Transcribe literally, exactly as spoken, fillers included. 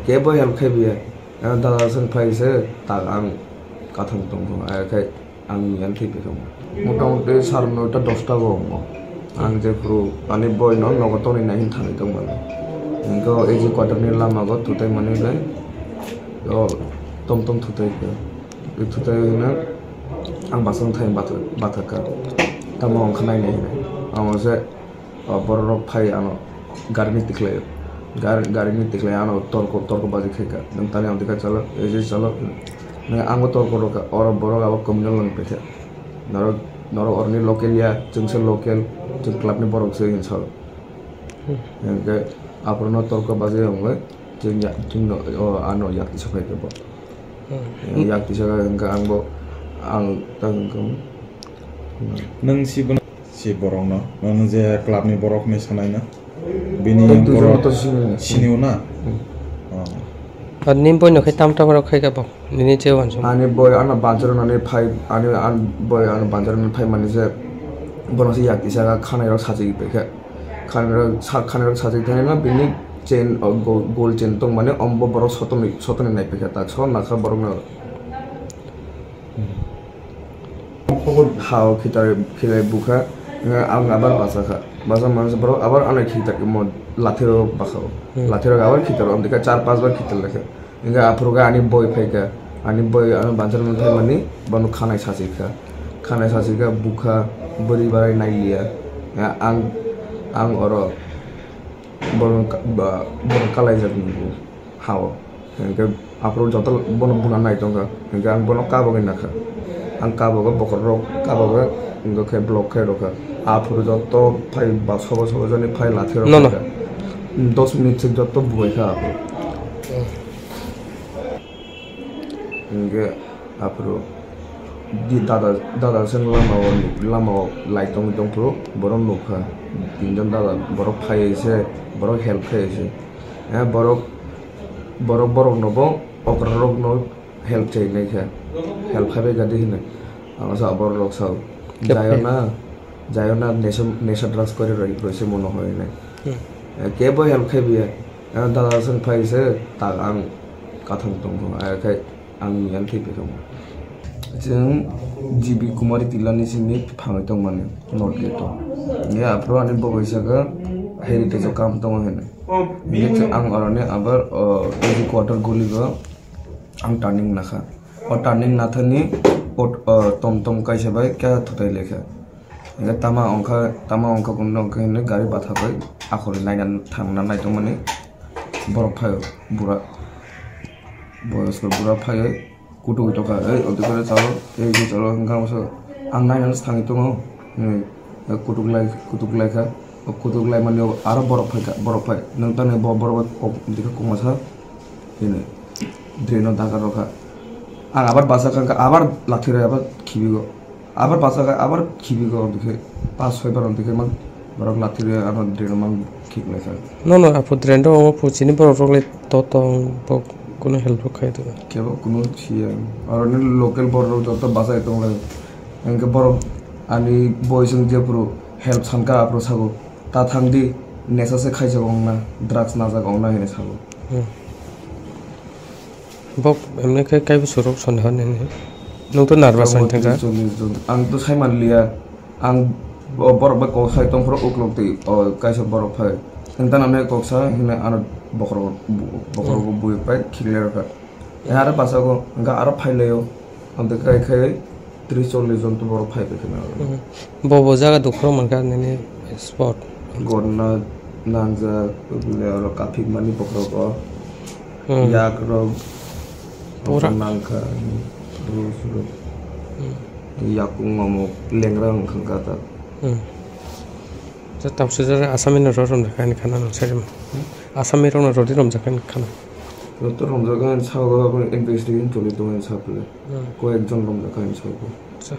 Kebo help khai biya. Dada song phai se tak ang kathang tong tong. Ai khai ang yan thik tong. Motamuti sar noita dosta go ongo. Ang je phuru ani boi no nogo toni na hin thani tong mano. Ingo eji quarter ni lama go thutai mani le. Yo tom tom thutai ke. Thutai na ang basang thai bathaka. Tamo ang khanai nai. Ang se O borok rok phai ano gari ni tikhlai, gari, gari ni tikhlai ano torko, torko baji khaika. Nwng tani ang tikha chalo, eje chalo. Nwng ango torko rokha, oro borok abo communal wng paikha. Norok, norok oroni local ya, chwngsa local, chwng club ni borok se hin salo. Hwnkhe aphuru no torko baji wngwi chwng ya, chwng no, o ano yak tisa phaikha bo. Yak tisa kha hwnkhe ang bo, ang ta hwnkhe. Nwng si bono? Si borokno. Nwng je club ni borok hinwi sanai na? Bini borok sini o na? Ar ni boi no khe tam tam rok khai ka bo. Nini je wansuk. Ani boi ano banchar nani phai, ani an boi ano banchar nani phai mani se bono se yak tisa kha khanai rok sachi pai khe. Khanai rok sa, khanai rok sachi thani no bini chain, o, go-, gold chain tong mani ombo borok sotoni, sotoni nai pai kha tak so nakha borok no. Hao khitar khilai bukha, ang abar basa kha. Basa mansa borok abar anai khitar mo lathi rok bakha. Lathi rok abar khitar om dikha char pas bar khitar lekha. Hingke aphuru khe ani boi phaikha. Ani boi ano banchar mani phaimani bono khanai sachikha. Khanai sachikha bukha bwrwi barai nailiya. Ang, ang oro bono ka-, ba, bono kalaijak nungo hao. Hingke aphuru joto bono buna nai tongkha. Hingke ang bono kabogwi nakha. Ang kabogo bokhorok kabogo hingke khe block khe rokha. Aphuru joto phai ba sobo sobo jani phai lathi rok. No, no. Khaikha. Dos minute se joto bubaikha aphuru. Hingke aphuru di dada, dada seng lamao, lamao lai tongwi tongphuru borok nukha. Tinjon dada borok phaiwi se, borok help khaiwi se. Eh, borok, borok, borokno bo okra rokno help chainaikha. Help khaibaikha di hinwi. Ang sa borok rok sao. Khe jaiyo phai. Na, jaiyo na nesa, nesa drugs kori roi, roise mono hoi hinwi. Eh, kebo help khaibiya. Dada song phai se tak ang kathang tong tong, ai khai ang yan thwi pai tong. Chwng G B Kumari Tillani simi phangwi tong mani North Gate o. Ye aphuru ani bogwi saka heritage o kam tongo hinwi. Ye chwng ang oroni abar, o, A G quarter guli o ang turning nakha. O turning nathani o, o, tom tom kaisa bai khe thutai lekha. Hingke tama ongkha, tama ongkha kunu ongkha hinwi gari bathagwi akhorni naina thangna naitongmani borok phaio bura. Boyosko bura phaiwi kutuk tongkha, "Ei, odekhore chalo, ei, ei, chalo," hingkha ang nainano thangwi tongo, hinwi kutuk lai, kutuk laikha. O kutuk laimani aro borok phaikha, borok phai, "Nwng tamni bo borok bai kok, dikhe kokma sa," hinwi draino dagar rokha. Ang abar bachakha, hingkha abar lathi rwi abar khibigo. Abar bachakha, abar khibigo, omo khe pas soi bar omo khe man borok lathi rwi ano draino mang khiklaikha. Nono aphuru drain rok omo phu chini borok rok le to tong bo kunu help rok khai tong. Kebo kunu siya. Aroni local borok rok joto bachai tonglai. Hingke borok ani boi chwng jephuru help sankha aphuru sago. Ta thangdi nesa se khaijak ongna, drugs najak ongna hinwi sago. Hmm. Bok emne khe kaibo surok soni hor nini. Nwng to nervous ang wngthang kha. Cholish jon. Ang to sai manliya. Ang bo-, borok bai kok sai tongphuru uklok twi, o, kaisa borok phai. Nwng tano ne kok sa hwnwi ano bokhorok bu-, bokhorok bui pai khiklai rwkha. Aro bachao hwnkha aro phailaio. Amtwi khai khai tris chollish jon to borok phai pai kheno. Hmm. Bo bo jaga dukhrok mankha nini spot. Gorna nangjak, bini oro kaphik mani bokhorok o. Hmm. Yak rok pura nangkha, hmm, rus rok. Hmm. Yakung mamuk lengra wngkha kha ta. Hmm. Ta tabuk se jora Asami no rw romjakha ani khana no sai rwma. Hmm? Asami rok no rw di romjakha ani khana. Joto romjakha ani sago, abo investigation choli tongo ani sago le. Hmm. Koyek jon romjakha ani sago. Acha.